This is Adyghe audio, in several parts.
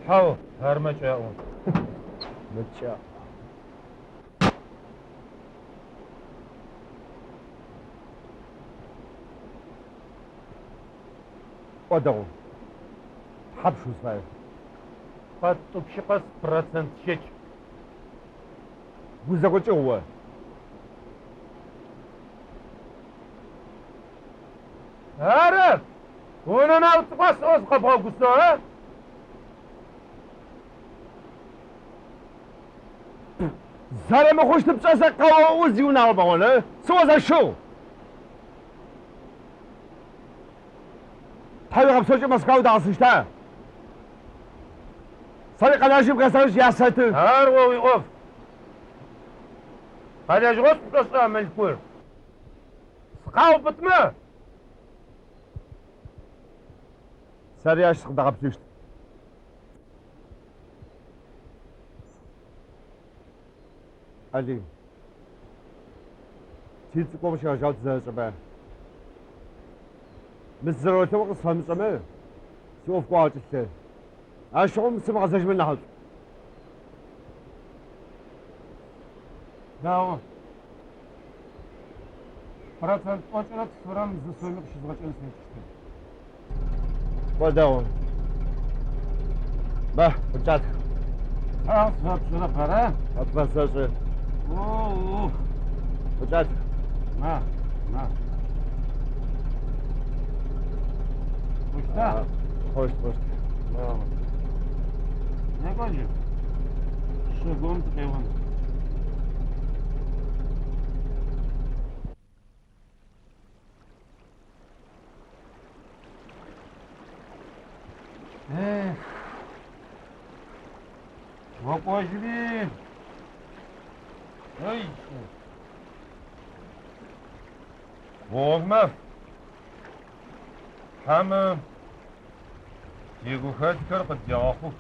Хьау, ар мэкӏаӏо. Мэкӏаӏо. Кӏо дэгъу. Тхьапш узфаер? Къэттӏупщы къэс процент щэкӏ. Узэкӏокӏыгъ о. Ары! Унэнау цӏыкӏуа сӏоу сыкъэбгъэгусэу, а? Зэрэмыхъущтыр пшӏэзэ къэоӏо зиунагъо бэгъон, ы? Сыозэщыгъ! Тхьауегъэпсэукӏэ Москва удагъэсыщта? Сэри къэлэжьым къесэжь ясэты. Ар о уиӏоф. Къэлэжьыгъошӏу пшӏошӏа мылъкур? Сыкъаубытмэ! Сэри ащ сыкъыдагъэплъыщт. Алый, тицӏыкӏугъом щегъэжьагъэу тызэрэшӏэба? Мы сызэрэолъэӏоу къысфэмышӏэмэ, сиӏоф кӏуагъэ кӏылъэ. Ащыгъум сымыгъэзэжьмэ нахьышӏу. Дэгъу. Процент тӏокӏырэ тфырэм зы соми къыщызгъэкӏэн слъэкӏыщтэп. Кӏо дэгъу. Бэ, къыкӏатх. Цыхьэ къысфэпшӏырэп, ара? Къыпфэсэшӏы. О-о. Къыкӏатх. На, на. Хъущта? Хъущт, хъущт. Дэгъу. Некӏо джы. Щагум тыкъеон. Эх, окӏожьри, эй, Гъогумаф, Тхьэм тигухэлъхэр къыддегъэхъух.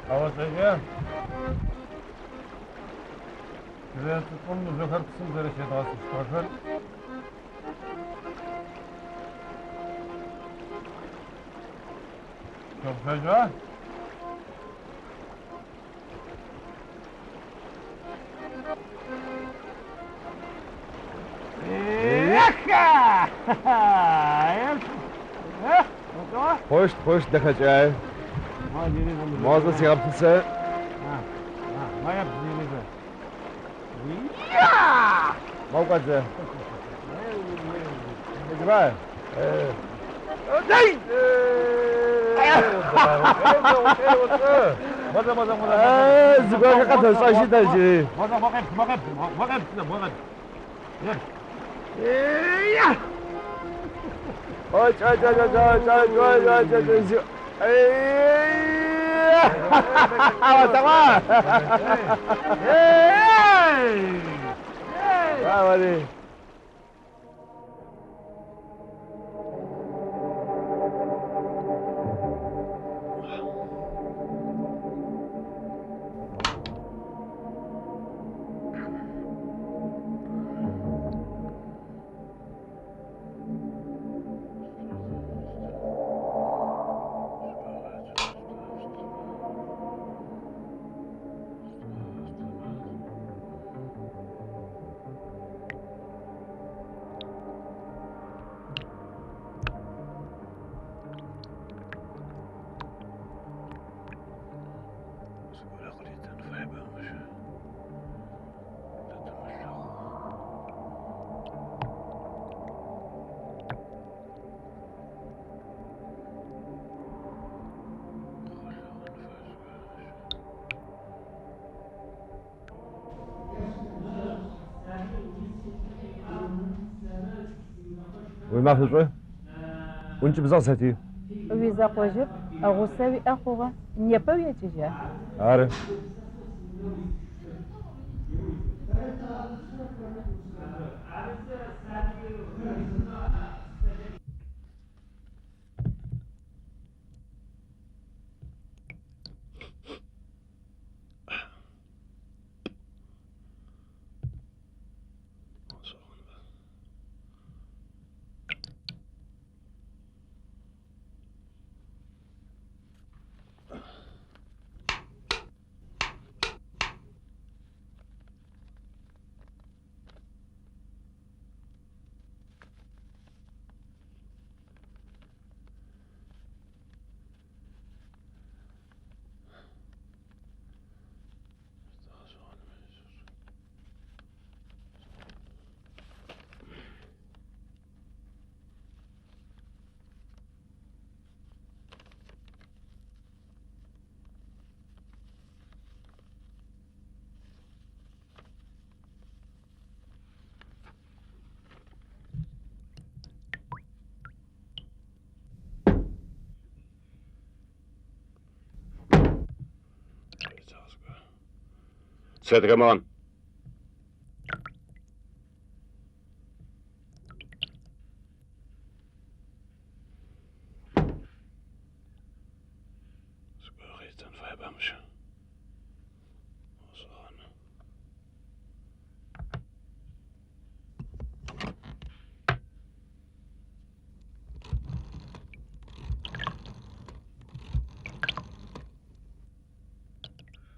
Къэошӏэжьа? Тызэрэцӏыкӏум мыжъохэр псым зэрэщедгъэсыщтыгъэхэр. Пщыгъупшэжьыгъа? Хъущт, хъущт, дэхэкӏай. Мо зэ сегъэплъы сэ. Моу кӏо зэ. Иджыба? Зыгорэхэр къэтэшӏэжьы тэ джыри. Ой, кӏо, кӏо, кӏо, кӏо, кӏо, кӏо, кӏо, кӏо, кӏо, зи- Эй! Олъэгъуа? Ори. Уимафэ шӏу. ӏункӏыбзэ къысэти. Уизэкъожьэп, гъусэ уиӏэ хъугъэ. Непэ уекӏыжьа? Ары. Свет come on.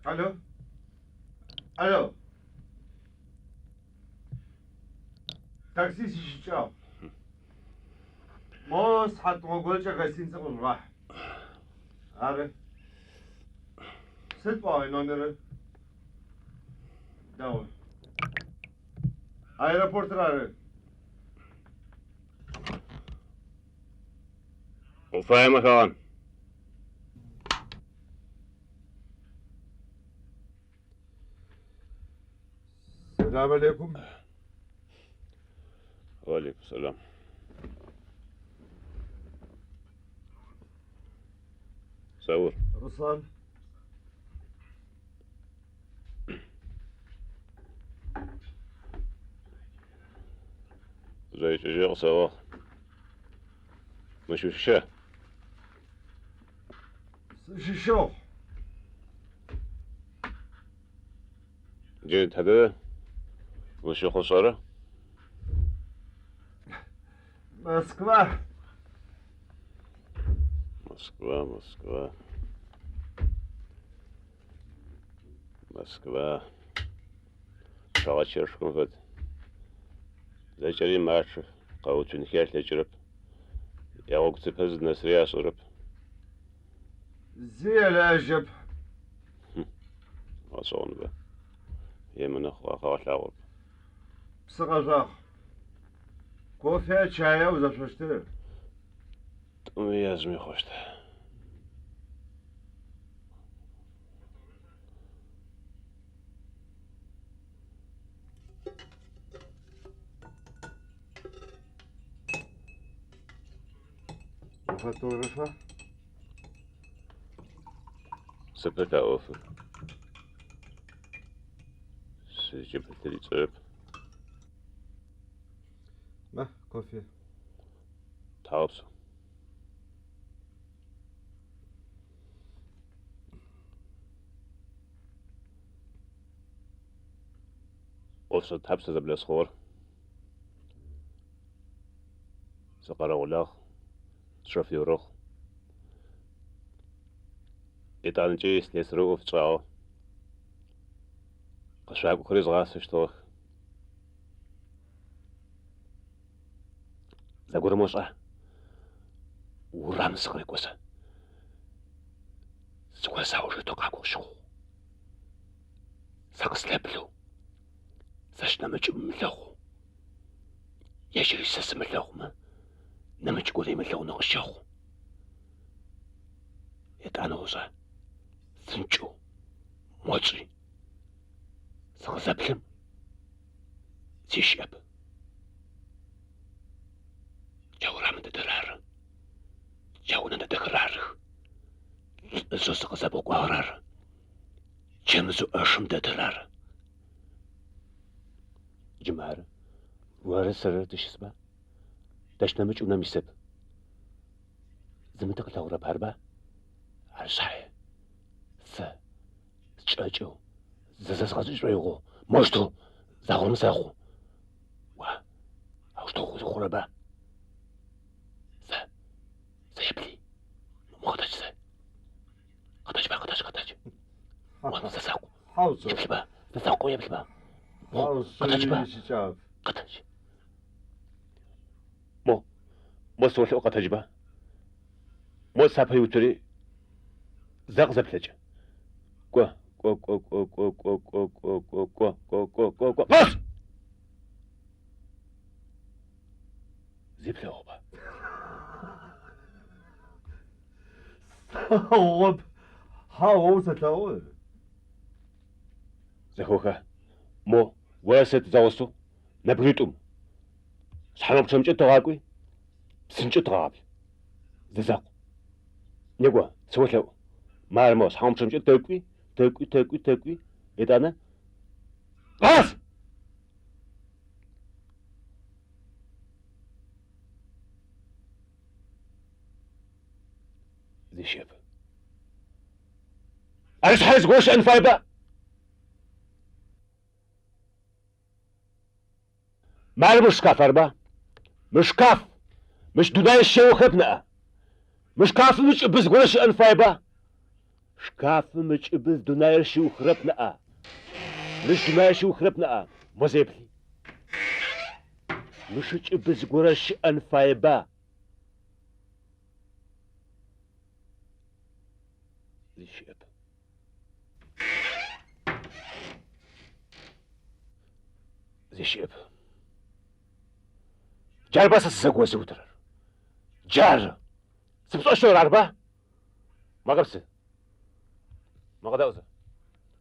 Alo. Alo. Такси сищыкӏагъ. Мо сыхьатныкъо горэкӏэ гостиницэм къыжъугъахь. Ары. Сыд пӏуагъэ номерыр? Дэгъу. Аэропортыр ары. Уфаемэ хэгъэн. Selam aleyküm. Aleyküm selam. Саур. Руслан. Зайчыжьыгъ саур. Мыщ ущыща? Сыщыщыгъ. Джы тхьадэ ущыхъушӏэрэ? Москва. Москва, Москва. Москва. Шагъэчэшхом фэд. Зэкӏэри мачъэх, къэуцунхи алъэкӏырэп. Ягъогу цыпэ зынэсыри ашӏэрэп. Зи елэжьэп. Гъэшӏэгъонба. Емынэ хъугъэ къэгъэлъагъоп. Псы къэжъуагъ. Кофе, чая узэшъощтыр? Тӏуми язми хъущт. Фотографа? Сыпылъ а ӏофыр. Сызкӏыпылъыр ицӏэрэп. Мэ, кофе. Тхьагъэпсэу. ӏофшӏэ тхьапш зэблэсхъугъэр. Сыкъэрэгъулагъ, сшоферыгъ. Етӏанэкӏэ слесарэу ӏоф сшӏагъэ. Къэшъуакӏохэри згъасэщтыгъэх. Зэгорэм ошӏа? Урамым сыкъырекӏозэ. Зыгорэ сауж итэу къакӏоу къысщыхъугъ. Сэ къыслъэплъэу, сэщ нэмыкӏ ымылъэгъоу. Ежьыри сэ сымылъэгъумэ, нэмыкӏ горэ ымылъэгъунэу къысщэхъу. Етӏанэ ошӏа? Псынкӏэу, моцӏи. Сыкъызэплъым, зи щыӏэп. Джа урамым дэдэр ары. Джа унэ дэдэхэр арых. Лӏыжъэу сыкъызэбгъукӏуагъэр ары. Чэмыжъэу ӏэшым дэтыр ары. Джы мары, оры сэры тыщысба? Тэщ нэмыкӏ унэм исэп. Зыми тыкъылъэгъурэп, арба? Ары шъхьае, сэ скӏэкӏэу, зызэзгъэшӏы шӏоигъоу, моущтэу загъорым сэхъу. О аущтэу хъурэба? Сэ, сэ еплъи, мо къэтэдж зэ. Къэтэджба, къэтэдж, къэтэдж. О зэзакъу. Хьау, сэ. Еплъыба, зэзакъоу еплъыба. Мо, Хьау, къэтэджба. сищыкӏагъэп. Къэтэдж. Мо, мо сыолъэӏу къэтэджба. Мо сапэ иуцори зэ къызэплъэкӏ. Кӏо, кӏо, кӏо, кӏо, кӏо, кӏо, кӏо, кӏо, кӏо, кӏо, кӏо, кӏо, кӏо, кӏо. Къэс! Зи плъэгъуба? Слъэгъугъэп. Хьау, о усэлъэгъу. Зэхоха? Мо, орэ сэры тызэгъусэу нэбгыритӏум шъхьаныгъупчъэмкӏэ тыгъакӏуи, псынкӏэу тыгъэгъаплъ. Зэзакъу. Некӏо, сыолъэӏу. Мары мо шъхьаныгъупчъэмкӏэ тэкӏуи, тэкӏуи, тэкӏуи, тэкӏуи, етӏанэ Гъаз! Зи щыӏэп. Ары шъхьае зыгорэ щыӏэн фаеба? Мары мы шкаф арба? Мы шкаф! Мыщ дунаир щеухэп ныӏа. Мы шкафым ыкӏыбы зыгорэ щыӏэн фаеба? Шкафым ыкӏыбы дунаир щиухырэп ныӏа. Мыщ дунаир щиухырэп ныӏа. Мо зэ еплъи. Мыщ ыкӏыбы зыгорэ щыӏэн фаеба? Зи щыӏэп. Зи щыӏэп. Джарба сэ сызэгозыутырэр. Джары. Сыпшӏошъыр арба? Ма къэпсы. Ма къэдаӏо зэ.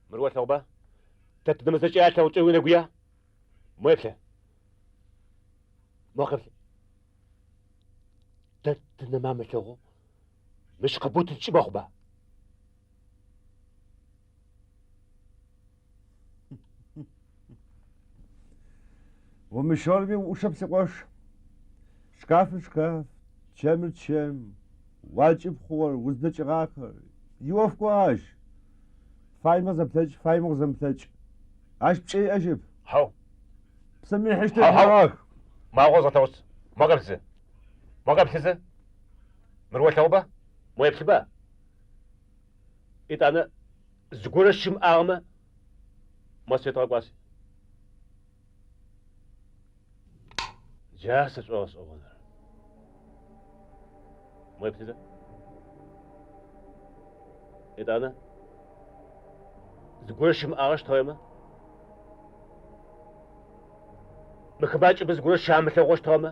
Мыр олъэгъуба? Тэ тыдэмэ зэкӏэ алъэгъукӏэ уенэгуя? Мо еплъы. Мо къэплъы. Тэ тынэмэ амылъэгъоу мыщ къэбутынкӏи мэхъуба? Умыщорми уӏушэп, сикъош. Шкафыр шкаф, чэмыр чэм, уакӏыб хъугъэр, уздэкӏыгъахэр. Иӏоф кӏо ащ. Фаемэ зэплъэкӏ, фаемэ къызэмыплъэкӏ. Ащ пкӏэ иӏэжьэп. Хьау. Псым ихьыщтыр Хьау, хьау. хьагъэх. Ма озгъэлъэгъущт. Мо къэплъызэ. Мо къэплъызэ. Мыр олъэгъуба? Мо еплъыба? Етӏанэ зыгорэ щымыӏагъэмэ, мо свет гъэкӏуаси. Джа сэ сшӏогъэшӏэгъоныр. Мо еплъызэ. Етӏанэ зыгорэ щымыӏагъэ щтыгъэмэ, мыхэмэ акӏыбы зыгорэ щамылъэгъощтыгъэмэ,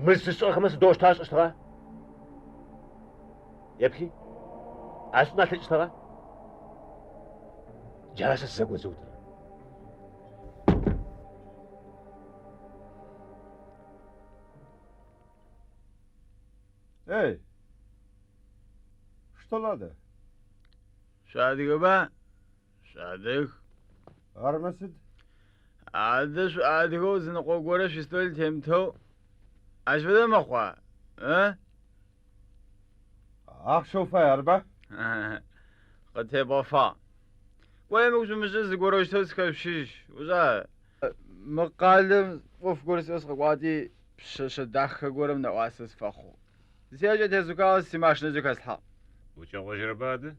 мыр зышӏыгъэхэмэ сыдэущтэу ашӏыщтыгъа? Еплъи, ашӏын алъэкӏыщтыгъа? Джары сэ сызэгозыутырэр. Эй, что надо? Шъуадыгэба? Шъуадыг. Армэ сыд? Адэ шъуадыгэу зы ныкъо горэ шъуистол темытэу ащ фэдэ мэхъуа? Ы? Ахъщэ уфай, арба? Къытебгъэфагъ. Кӏо емыкӏу шъумышӏы зыгорэущтэу сыхэшъущыжь. Ошӏа? Мы къалэм ӏоф горэ сиӏэу сыкъэкӏуагъэти, пшъэшъэ дахэ горэм нэӏуасэ сыфэхъугъ. Сиӏэкӏэ тезукагъэ симашинэкӏэ хэслъхьагъ. Укӏэгъожьырэба адэ?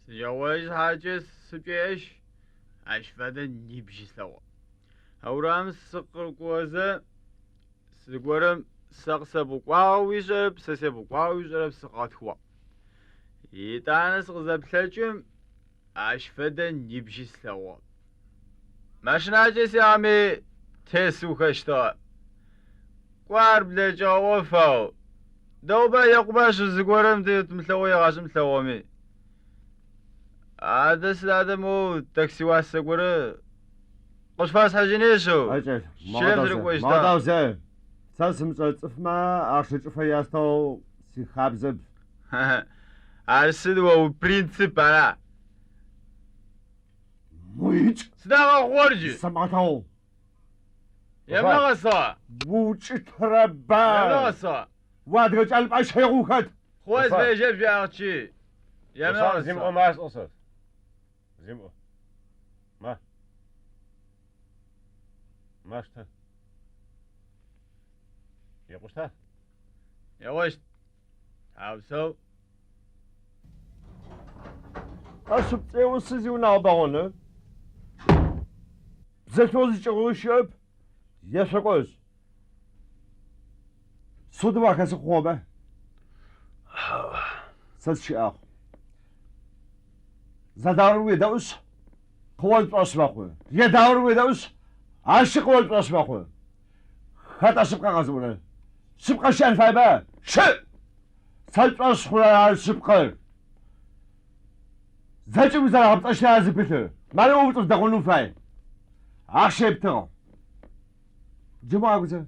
Сыкӏэгъожьы шъхьакӏэ сыпкӏеӏэщ, ащ фэдэ нибжьи слъэгъугъэп. А урамым сыкъырыкӏозэ, зыгорэм сэ къысэбгъукӏуагъэуи сшӏэрэп, сэ себгъукӏуагъэуи сшӏэрэп, сыкъыгъэтхыуагъ. Етӏанэ сыкъызэплъэкӏым, ащ фэдэ нибжьи слъэгъугъэп. Машинакӏэ сиӏагъэми тесыухэщтыгъэ. Кӏо ар блэкӏыгъэ ӏоф, ау дэгъуба екъуба шъыу зыгорэм тымылъэгъоу егъашӏэм тлъэгъугъэми. Адэ сыд адэ моу такси уасэ горэ къышъуфэсхьыжьыни шъыу. Ай, кӏал, Чылэм сырыкӏощта? Мыгъэдаӏу зэ. Сэ сымышӏэрэ цӏыфмэ ахъщэ чӏыфэ ястэу сихабзэп. Ар сыд о уипринцип ара? Мо икӏ! Сыда къэхъугъэр джы? Сэмыгъэлъэгъу. Емыгъэсыгъа? Уукӏытрэба? Емыгъэсыгъа? Уадыгэ кӏал пӏэщхьигъ ухэт. Хъугъэ сфежьэп шъуиахъщи. Руслан, Емыгъэсыгъа? зимыӏо ма сӏо сэ. Зимыӏо. Ма. Ма штэ. Екъущта? Екъущт. Тхьауегъэпсэу. Ащ пцӏеусы зиунагъо бэгъоны. Бзылъфыгъэ зыкӏыгъуи щыӏэп, ешъокӏожъ. Судым ахэсы хъугъэмэ? Сэ сщыӏагъ. Зэдаор уедэӏушъ, къыон пшӏошъ мэхъу. Едаор уедэӏушъ, ащи къыон пшӏошъ мэхъу. Хэта шъыпкъэ къэзыӏорэр? Шъыпкъэ щыӏэн фаеба? Щыӏ! Сэ сшӏошъ хъурэр ары шъыпкъэр. Зэкӏэм узэрагъэпцӏэщтыр ары зыпылъыр. Мары о уцӏыф дэгъун уфай. Ахъщэ ептыгъ. Джы макӏо зэ.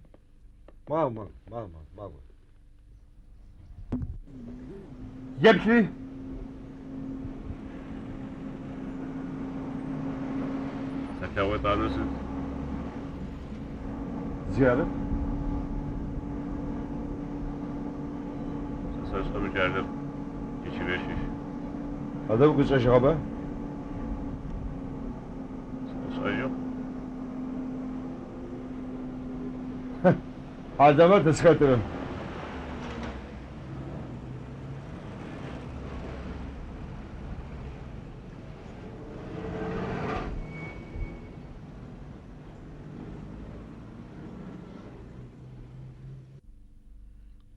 Макӏо, макӏо, макӏо, макӏо. Еплъи. Сэлъэгъу етӏанэ сыд? Зи арэп. Сэ сэшӏэ мы кӏалэр тичылэ щыщ. Адэ укъышӏэжьыгъэба? Сыкъышӏэжьыгъ. Хьалэмэт ысхэтыр.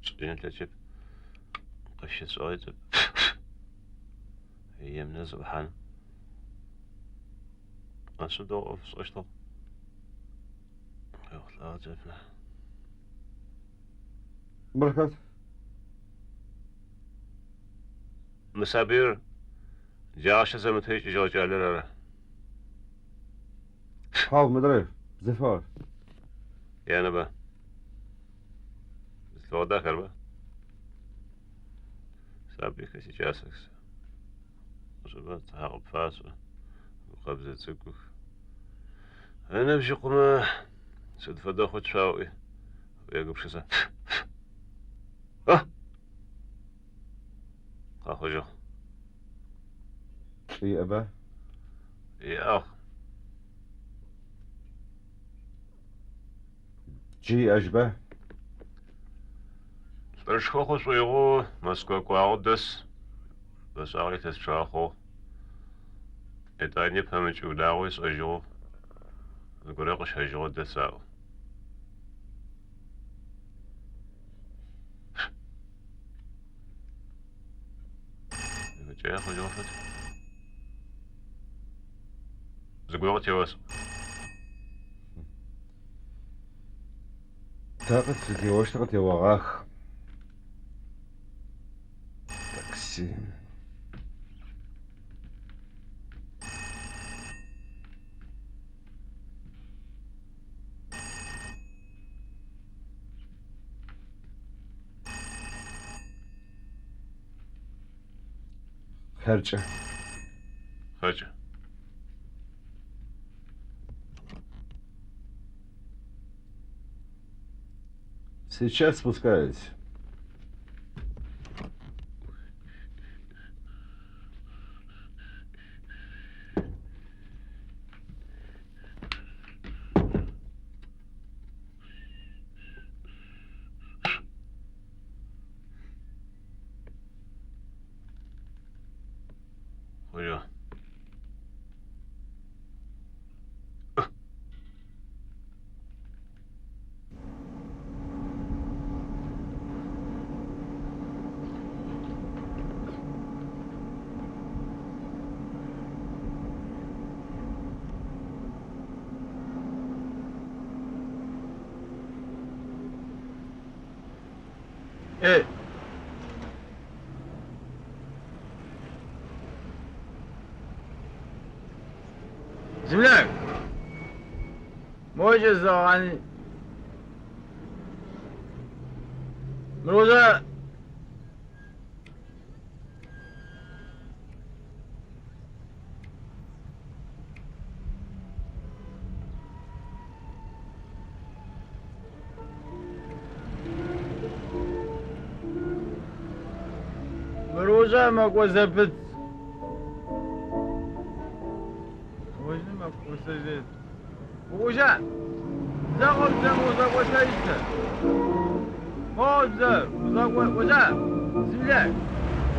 Шӏын лъэкӏып. Къыщысшӏыгъи Емынэ зыӏухьан. Ашъыдэу ӏоф сшӏэщтыгъ. Къехъулӏагъэ цӏыф нахь. Мыр хэт? Мы сабыир джащэ зэмытэу икӏыжьыгъэ кӏалэр ары. Хьау, мыдрэр, бзылъфыгъэр. Янэба. Бзылъфыгъэ дах арба? Сабыйхэр сикӏасэх сэ. Шӏыба цыхьэ къыпфашӏы, гукъэбзэ цӏыкӏух. Ыныбжьыкъумэ сыд фэдэ хъут шъуаӏуи, уегупшысэ. А! Къэхъужьыгъ. Лӏы иӏэба? Иӏагъ. Джы иӏэжьба? Лӏышхо хъу шӏоигъоу Москва кӏуагъэу дэс. Бэшӏагъэ илъэс пчъагъэ хъугъ. Етӏани пэмыкӏ унагъо ышӏэжьыгъэу, зыгорэ къыщэжьыгъэу дэс аӏо. Кӏэ хъужьыгъэ фэд. Зыгорэ къытеос. Тэ къытфытеощтыр къытеогъах. Такси. Хэркӏэ. Хэркӏэ. Сейчас спускаюсь. Хъужьыгъ. Эй! Земляк! Мокӏэ зыгъани. Мыр ошӏа? Мыр ошӏа мэкӏо зэпыт. Ожьы мэкӏо зэпыт. Укӏоща? Зэ къобзэ узэкӏолъэщт. Къобзэ узэкӏо ошӏа? Земляк!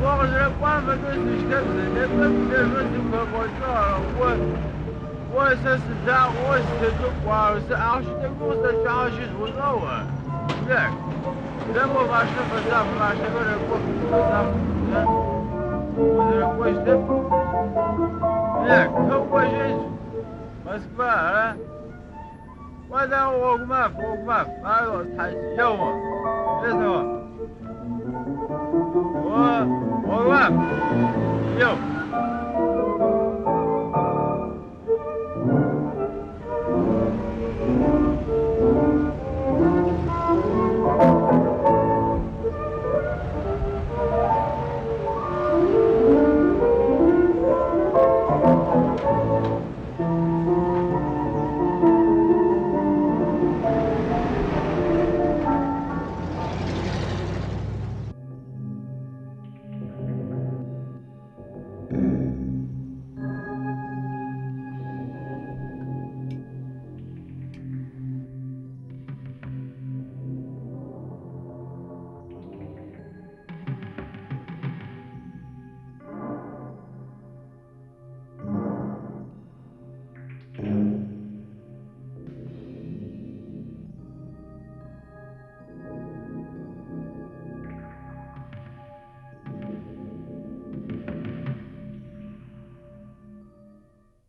О къызэрэпӏуагъэм фэдэу сыщтэп сэ. Непэ блэжьэу сыпэкӏощтыгъ. О о сэ сылъагъо, сытетэу кӏуагъэ. Сэ ахъщэ тӏэкӏу къысэкӏагъэ щыт ошӏа о? Земляк! Зэ мо машинэм фэсакъ, машинэхэр рэкӏох, фэсакъ. Зэ узэрэкӏощтэп. Земляк, тэ укӏожьыщт? Москва, ара? Кӏо дэгъу, гъогу маф, гъогу маф. Ар тхьэ, еу. Еу. О, гъогу маф. Еу.